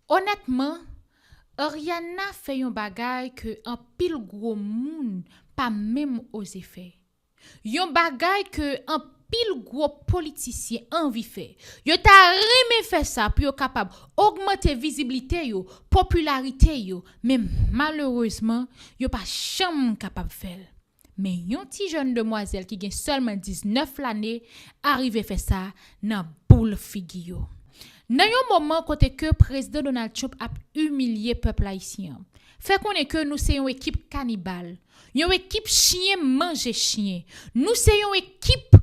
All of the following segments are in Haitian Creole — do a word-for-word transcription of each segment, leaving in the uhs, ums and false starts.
Onètman, Ariana fè yon bagay ke anpil gwo moun pa menm oze fè. Yon bagay ke anpil gwo politisyen anvi fè. Yo ta renmen fè sa pou yo kapab ogmante viziblite yo, popilarite yo, men malerezman, yo pa janm kapab fè l. Men yon ti jèn demwazèl ki gen sèlman diznèf lane arive fè sa nan boul figi yo. Nan yon moman kote ke Prezidan Donald Trump ap imilye pèp ayisyen an, fè konnen ke nou se yon ekip kanibal, yon ekip chyen manje chyen, nou se yon ekip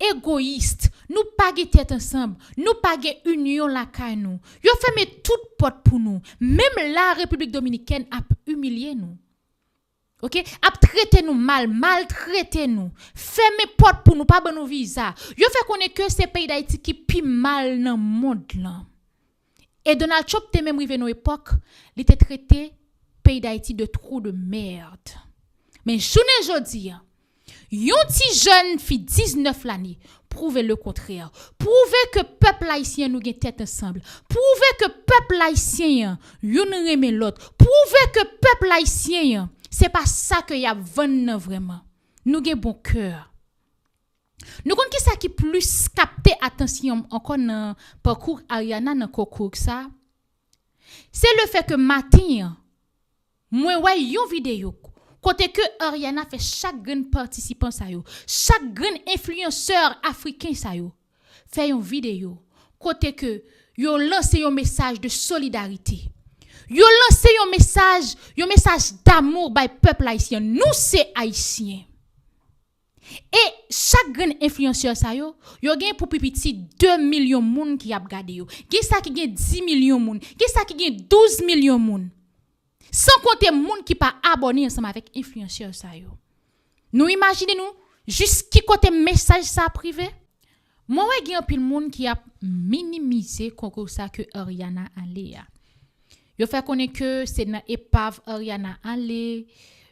egoyis, nou pa gen tèt ansanm, nou pa gen inyon lakay nou. Yo fèmen tout pòt pou nou. Menm la Repiblik Dominikèn ap imilye nou. Oke, ap trete nou mal, maltrete nou, fèmen pòt pou nou, pa ban nou viza. Yo fè konnen ke se peyi Dayiti ki pi mal nan mond lan. E Donald Trump te menm rive nan epòk, li te trete peyi Dayiti de trou de merde. Men jounen jodi a, yon ti jèn fi diznèf lane pwouve le kontrè. Pwouve ke pèp ayisyen nou gen tèt ansanm. Pwouve ke pèp ayisyen an youn renmen lòt. Pwouve ke pèp ayisyen an, se pa sa ke y ap vann nan vrèman. Nou gen bon kè. Nou konn kisa ki plis kapte atansyon m ankò nan pakou Ariana nan konkou sa? Se le fè ke maten an, mwen wè yon videyo kote ke Ariana fè chak grenn patisipan sa yo, chak grenn enfliyansè afriken sa yo, fè yon videyo kote ke yo lanse yon mesaj de solidarite. Yo lanse yon mesaj, yon mesaj damou bay pèp ayisyen. Nou se ayisyen. E chak grenn enfliyansè sa yo, yo gen pou pi piti de milyon moun ki ap gade yo. Gen sa ki gen dis milyon moun, gen sa ki gen douz milyon moun. San konte moun ki pa abòne ansanm avèk enfliyansè sa yo. Nou imajine nou jis ki kote mesaj sa ap rive? Mwen wè gen anpil moun ki ap minimize konkou sa ke Ariana ale a. Yo fè konnen ke se nan epav Ariana ale,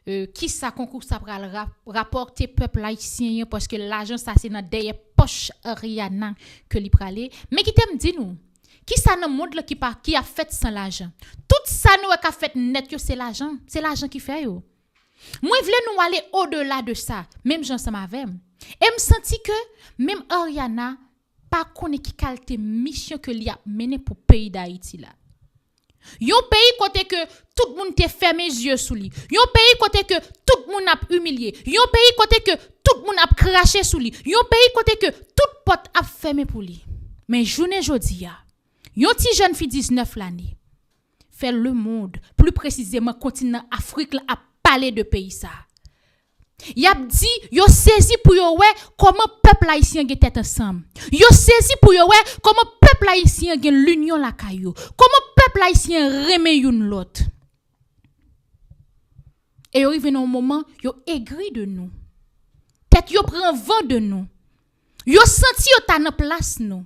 euh, kisa konkou sa pral ra-, rapòte pèp ayisyen an, paske lajan sa se nan dèyè pòch Ariana ke li prale. Men kite m di nou, kisa nan mond lan ki pa, ki ap fèt san lajan? Tout sa nou wè k ap fèt nèt yo, se lajan. Se lajan ki fè yo. Mwen vle nou ale odela de sa, menm jan ansanm avè m. E m santi ke menm Ariana pa konnen ki kalte misyon ke li ap mennen pou peyi Dayiti la. Yon peyi kote ke tout moun te fèmen zye sou li. Yon peyi kote ke tout moun ap imilye. Yon peyi kote ke tout moun ap krache sou li. Yon peyi kote ke tout pòt ap fèmen pou li. Men jounen jodi a, yon ti jèn fi diznèf lane fè lemonn, pli presizeman kontinan Afrik la, ap pale de peyi sa. Y ap di yo sezi pou yo wè kòman pèp ayisyen gen tèt ansanm. Yo sezi pou yo wè kòman pèp ayisyen gen linyon lakay yo. Kòman pèp ayisyen renmen youn lòt. E yo rive nan yon moman, yo egri de nou. Tèt yo pran van de nou. Yo santi yo ta nan plas nou.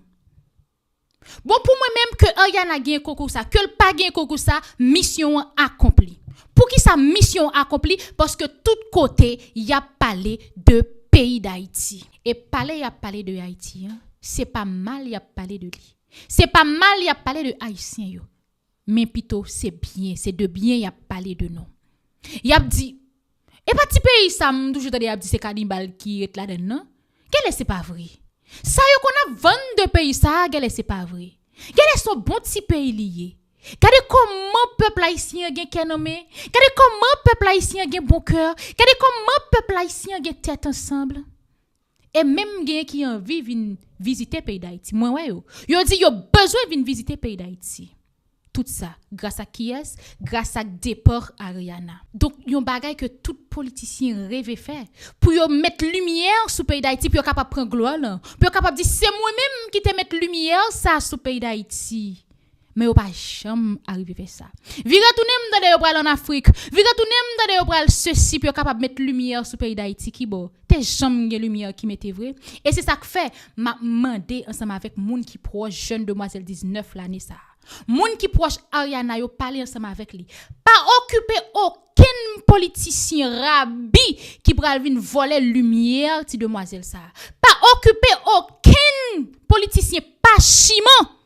Bon, pou mwen menm, ke Ariana gen konkou sa, ke l pa gen konkou sa, misyon an akonpli. Poukisa misyon an akonpli? Paske tout kote, y ap pale de peyi Dayiti. E pale y ap pale de Ayiti an, se pa mal y ap pale de li. Se pa mal y ap pale de Ayisyen yo. Men pito, se byen, se de byen y ap pale de nou. Y ap di, e pa ti peyi sa m toujou tande y ap di se kanibal ki ret ladann nan? Genlè se pa vre. Sa yo konn ap vann de peyi sa a, genlè se pa vre. Genlè se yon bon ti peyi li ye. Gade kòman pèp ayisyen an gen kè nan men. Gade kòman pèp ayisyen an gen bon kè. Gade kòman pèp ayisyen an gen tèt ansanm. E menm genyen ki anvi vin vizite peyi Dayiti. Mwen wè yo. Yo di yo bezwen vin vizite peyi Dayiti. Tout sa, gras ak kiyès? Gras ak depa Ariana. Donk, yon bagay ke tout politisyen reve fè. Pou yo met limyè sou peyi Dayiti, pou yo kapab pran glwa lan. Pou yo kapab di, se mwen menm ki te met limyè sa sou peyi Dayiti. Men yo pa janm arive fè sa. Vire tounen, m tande yo pral ann Afrik. Vire tounen, m tande yo pral sesi pou yo kapab met limyè sou peyi Dayiti. Kibò? Te janm gen limyè ki mete vre. E se sa k fè m ap mande ansanm avèk moun ki pwòch jèn demwazèl diznèf lane sa a. Moun ki pwòch Ariana yo pale ansanm avèk li. Pa okipe okenn politisyen rabi ki pral vin vòlè limyè ti demwazèl sa a. Pa okipe okenn politisyen pachiman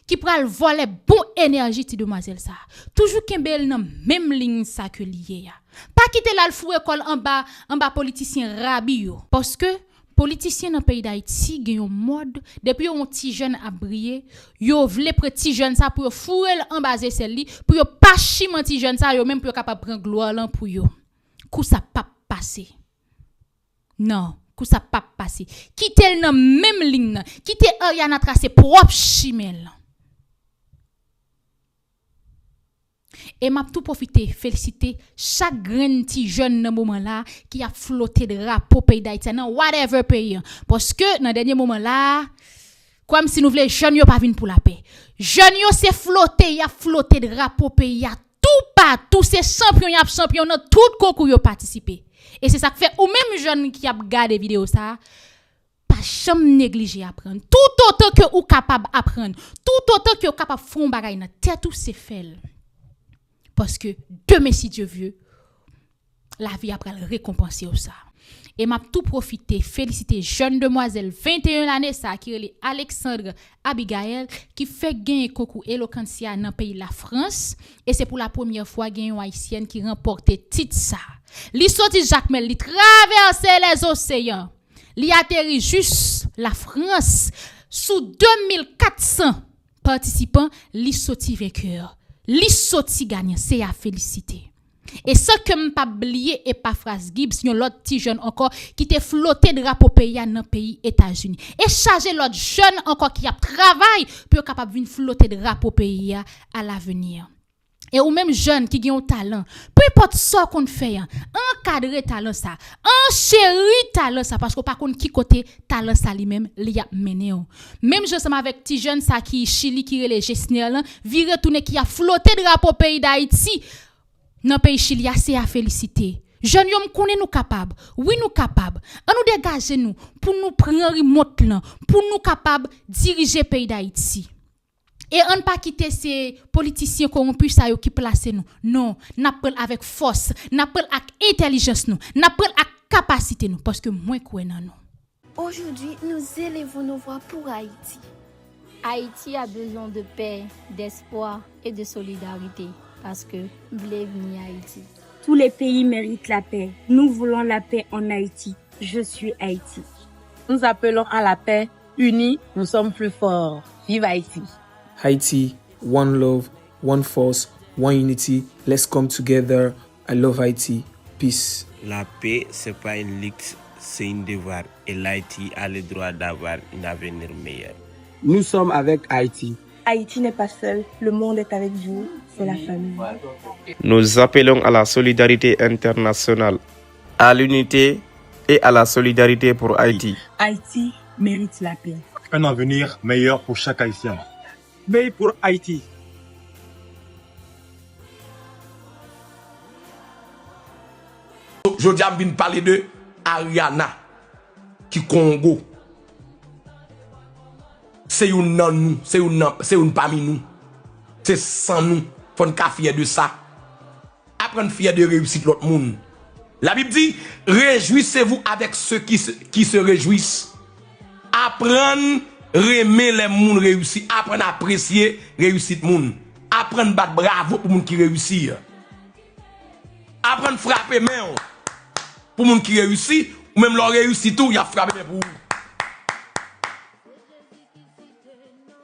ki pral vòlè bon enèji ti demwazèl sa. Toujou kenbe l nan menm liy sa ke li ye a. Pa kite l al foure kò l anba, anba politisyen rabi yo. Paske politisyen nan peyi Dayiti gen yon mòd, depi yo wè yon ti jèn ap briye, yo vle pran ti jèn sa pou yo foure l anba zesèl li, pou yo pa chiman ti jèn sa yo menm pou yo kapab pran glwa lan pou yo. Kou sa p ap pase. Non, kou sa p ap pase. Kite l nan menm liy nan. Kite Ariana trase pwòp chimen l. E m ap tou pwofite felisite chak grenn ti jèn nan moman la ki ap flote drapo peyi Dayiti a nan whatever peyi an. Paske nan dènye moman la, kwè m si nou vle, jèn yo pa vin pou lapè. Jèn yo se flote, y ap flote drapo peyi a toupatou, se chanpyon y ap chanpyon nan tout konkou yo patisipe. E se sa k fè ou menm jèn ki ap gade videyo sa a, pa janm neglije aprann. Toutotan ke ou kapab aprann, toutotan ke ou kapab fè yon bagay nan tèt ou, se fè l. Paske demen, si Dye vle, lavi a pral rekonpanse w sa. E m ap tou pwofite felisite jèn demwazèl venteyen lane sa a ki rele Alexandre Abigaël, ki fèk genyen konkou Eloquentia nan peyi Lafrans, e se pou la premyè fwa gen yon ayisyèn ki ranpòte tit sa. Li soti Jakmèl, li travèse lèzoseyan, li ateri jis Lafrans. Sou de mil kat san patisipan, li soti venkè. Li soti ganyan, se a felisite. E san ke m pa bliye Epafras Gibbs, yon lòt ti jèn ankò ki te flote drapo peyi a nan peyi Etazini. E chaje lòt jèn ankò ki ap travay pou yo kapab vin flote drapo peyi a alavenir. E ou menm jèn ki gen yon talan, peu importe sa w konn fè an, ankadre talan sa, ancheri talan sa, paske w pa konn ki kote talan sa li menm li ap mennen w. Menm jan ansanm avèk ti jèn sa ki Chili ki rele Jesner lan, vire tounen ki ap flote drapo peyi Dayiti nan peyi Chili a, se a felisite. Jèn yo, m konnen nou kapab. Wi, nou kapab. An nou degaje nou pou nou pran rimòt lan, pou nou kapab dirije peyi Dayiti. E ann pa kite se politisyen kowonpi sa yo ki plase nou. Non, n ap pran l avèk fòs, n ap pran l ak entèlijans nou, n ap pran l ak kapasite nou, paske mwen kwè nan nou. Aujourd'hui, nous élevons nos voix pour Haïti. Haïti a besoin de paix, d'espoir et de solidarité parce que m vle vni Ayiti. Tous les pays méritent la paix. Nous voulons la paix en Haïti. Je suis Haïti. Nous appelons à la paix. Unis, nous sommes plus forts. Vive Haïti. Haïti, one love, one force, one unity. Let's come together. I love Haïti. Peace. La paix, c'est pas un luxe, c'est un devoir. Et l'Haïti a le droit d'avoir un avenir meilleur. Nous sommes avec Haïti. Haïti n'est pas seul, le monde est avec vous, c'est la famille. Nous appelons à la solidarité internationale, à l'unité et à la solidarité pour Haïti. Haïti mérite la paix. Un avenir meilleur pour chaque Haïtien. Paix pour Haïti. Jodi a m vin pale de Ariana ki Kongo. Se youn nan nou, se youn nan, se youn pami nou. Se san nou. Fò n ka fyè de sa. Aprann fyè de reyisit lòt moun. Labib di, réjouissez-vous avec ceux qui se, qui se réjouissent. Aprann renmen lè moun reyisi. Aprann apresye reyisit moun. Aprann bat bravo pou moun ki reyisi. Aprann frape men w pou moun ki reyisi. Ou menm lè w reyisi tou, y ap frape men pou ou.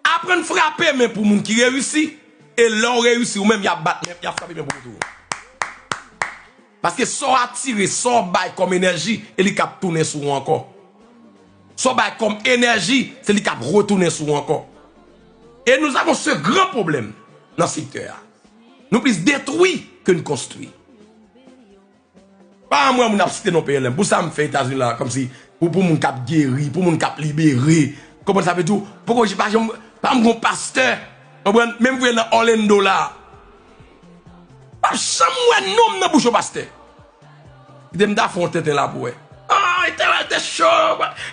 Aprann frape men pou moun ki reyisi, e lè w reyisi, ou menm y ap bat men, y ap frape men pou ou tou. Paske sa w atire, sa w bay kòm enèji, e li k ap tounen sou ou ankò. Sa w bay kòm enèji, se li k ap retounen sou ou ankò. Et nous avons ce grand problème nan sektè a. Nou plis detwi ke n konstwi. Pa m wè moun ap site non P L M. Pou sa m fè Etazini la, kòmsi pou, pou moun k ap geri, pou moun k ap libere. Konprann sa vle di w? Poko, pa janm, pa m gon pastè. Konprann? Menm voye nan Orlando la. Pa janm wè non m nan bouch yon pastè. Kite m ta fè yon tenten la pou wè. Ah, Etewèl te cho.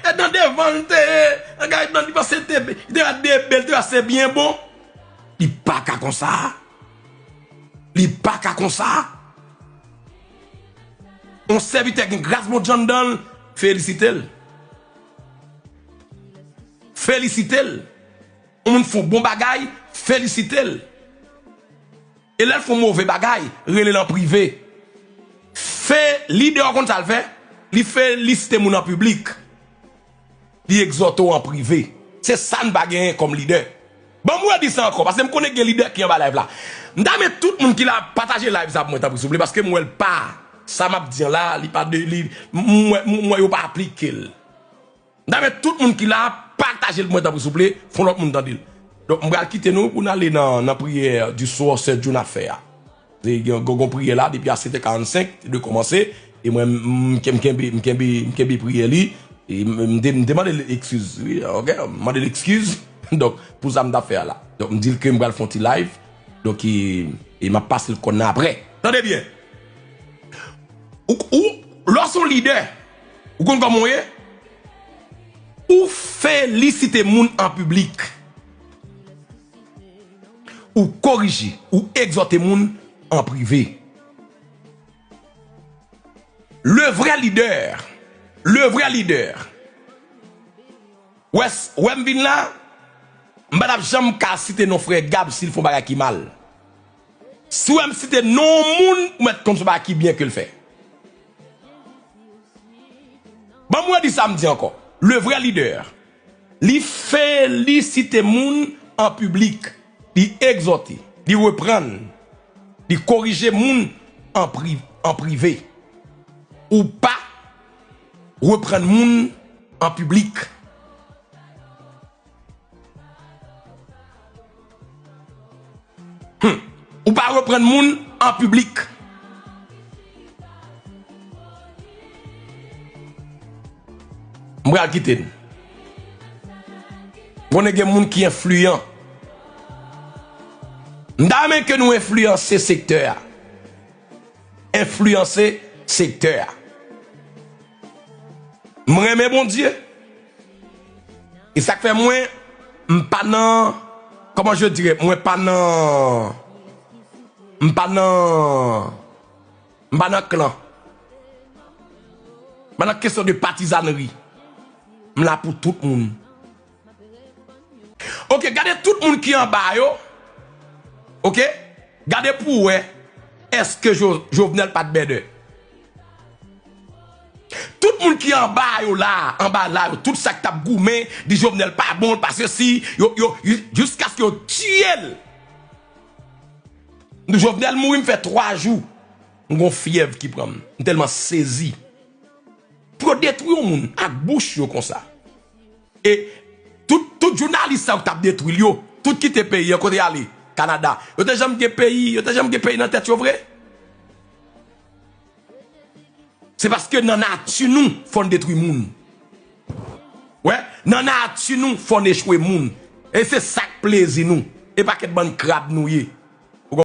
E nan devan l te ye. Bagay nan li panse te, li te wè de bèl, te wè se byen bon. Li pa ka konsa. Li pa ka konsa. Yon sèvitè gen gras Bondye anndan l, felisite l. Felisite l. Yon moun fè yon bon bagay, Felisite l. E lè l fè yon move bagay, rele l an prive. Fe, lidè w konn sa l fè? Li felisite moun an piblik. Li egzòte w an prive. Se sa n pa genyen kòm lidè. Ban m redi sa ankò, paske m konnen gen lidè ki anba live la. M ta renmen tout moun ki la pataje live sa pou mwen, tanpri, souple, paske m wè l pa, sa m ap di an la, li pa de, li, m wè, m wè yo pa aplike l. M ta renmen tout moun ki la pataje l pou mwen, tanpri, souple, fè yon lòt moun tande l. Donk, m pral kite nou pou n ale nan, nan priyè du soir, sè June ap fè a. Se gen, gen, gen priyè la, depi a sèt è karannsenk, te dwe kòmanse. E mwen, m, m, m kenbe, m kenbe, m kenbe priyè li. E m, m de-, m demande l ekskiz, wi, ok? M mande l ekskiz. Donk, pou sa m t ap fè a la. Donk, m di l ke m pral fè yon ti live. Donk, e, e m ap pase l kòn nan apre. Tande byen. Ou, ou, lè w se yon lidè, ou konn kòman w ye? Ou felisite moun an piblik. Ou korije, ou egzòte moun an prive. Le vrai leader, le vrai leader. Wè, wè m vin la, m pa t ap janm ka site non frè Gab si l fè yon bagay ki mal. Si w wè m site non yon moun, ou mèt konn se yon bagay ki byen ke l fè. Ban m redi sa m di ankò. Le vrai leader, li felisite moun an piblik, li egzòte, li reprann, li korije moun an pri-, an prive. Ou pa reprann moun an piblik. Hmm. Ou pa reprann moun an piblik. M pral kite n. Konnen gen moun ki enfliyan. M ta renmen ke nou enfliyanse sektè a. Enfliyanse sektè a. M renmen Bondye. E sa k fè mwen, m pa nan, comment je dirais, mwen pa nan, m pa nan, m pa nan klan. M pa nan kesyon de patizanri. M la pou tout moun. Ok, gade tout moun ki anba yo. Ok? Gade pou wè, èske Jo-, Jovenel pa t bèdè? Tout moun ki anba yo la, anba la yo, tout sa k t ap goumen, di Jovenel pa bon, l pa sesi, yo, yo, yo, jiskaske yo tiye l. Jovenel mouri, m fè twa jou. M gon fyèv ki pran m. M tèlman sezi. Pou yo detwi yon moun ak bouch yo konsa. E tout, tout jounalis sa yo k t ap detwi l yo, tout kite peyi an, kote y ale? Kanada. Yo te janm gen peyi, yo te janm gen peyi nan tèt yo vre? Se paske nan nati nou, fò n detwi moun. Wè, nan nati nou, fò n echwe moun. E se sa k plezi nou. E pakèt bann krab nou ye.